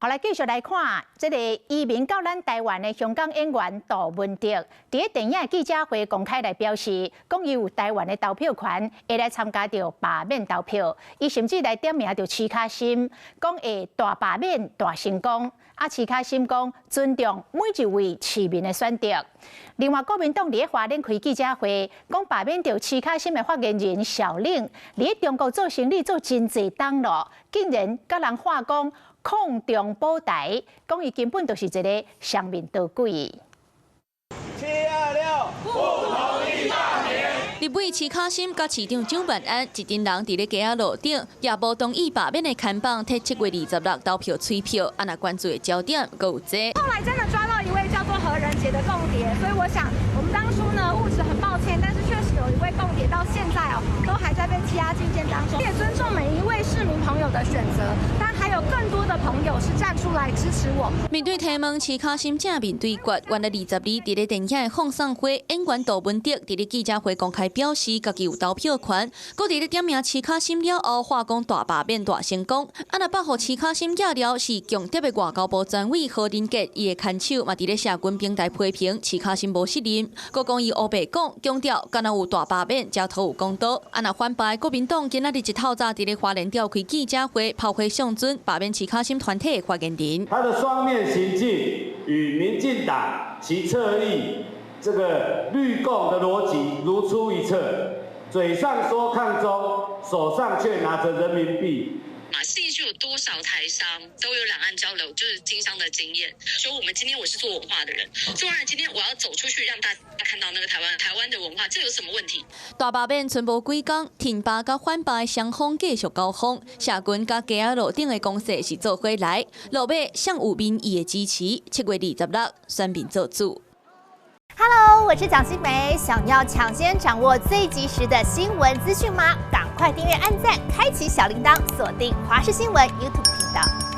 好來，繼續來看這个移民到咱台灣的香港演員杜汶澤，佇咧電影記者會公開來表示，講伊有台灣的投票權，會來參加著罷免投票。伊甚至來點名著徐卡心，講會大罷免大成功。啊，徐卡心講尊重每一位市民的選擇。另外，國民黨佇咧花蓮開記者會，講罷免著徐卡心的發言人小玲，佇咧中國做生理做真濟冬咯，竟然共人話講抗中保台，講伊根本就是一个雙面刀鬼。726不同意罷免。立委徐卡心佮市長蔣萬安一陣人佇咧街仔路頂，也無同意罷免的看板，替7月26投票催票。啊，若關注的焦點閣有這。後來真的抓到一位叫做何仁傑的共諜，所以我想，我們當初呢誤植很抱歉，但是確實有一位共諜到現在哦，都還在被羈押禁見當中。也尊重每一位市民朋友的選擇，但還有更多的朋友是站出來支持我。面對提問，徐卡心正面對決。原來22佇咧電影的放送會，演員杜汶澤佇咧記者會公開表示，家己有投票權。閣佇咧點名徐卡心了後，話講大罷免大成功。啊，若百予徐卡心舉了是共諜的外交部專委何仁傑，伊的牽手嘛佇咧社群平台批評徐卡心無責任。閣講伊烏白講，強調敢若有大罷免才討有公道。啊，若反敗國民黨今仔日一透早佇咧花蓮召開記者會，炮火上陣罷免徐卡心團體的發言人。他的雙面行徑與民進黨其側翼這個綠共的邏輯如出一轍，嘴上說抗中，手上卻拿著人民幣。嘛，信義區有多少台商都有兩岸交流，就是經商的經驗。所以，我們今天我是做文化的人，當然今天我要走出去，讓大家看到那個台灣的文化，這有什麼問題？大罷免賰無幾工，挺罷佮反罷雙方繼續交鋒，社群佮街仔路頂的攻勢是做伙來，落尾誰有民意的支持？7月26，選民做主。 Hello，我是蔣新梅，想要搶先掌握最及時的新聞資訊嗎？趕快訂閱、按讚、開啟小鈴鐺，鎖定華視新聞 YouTube 頻道。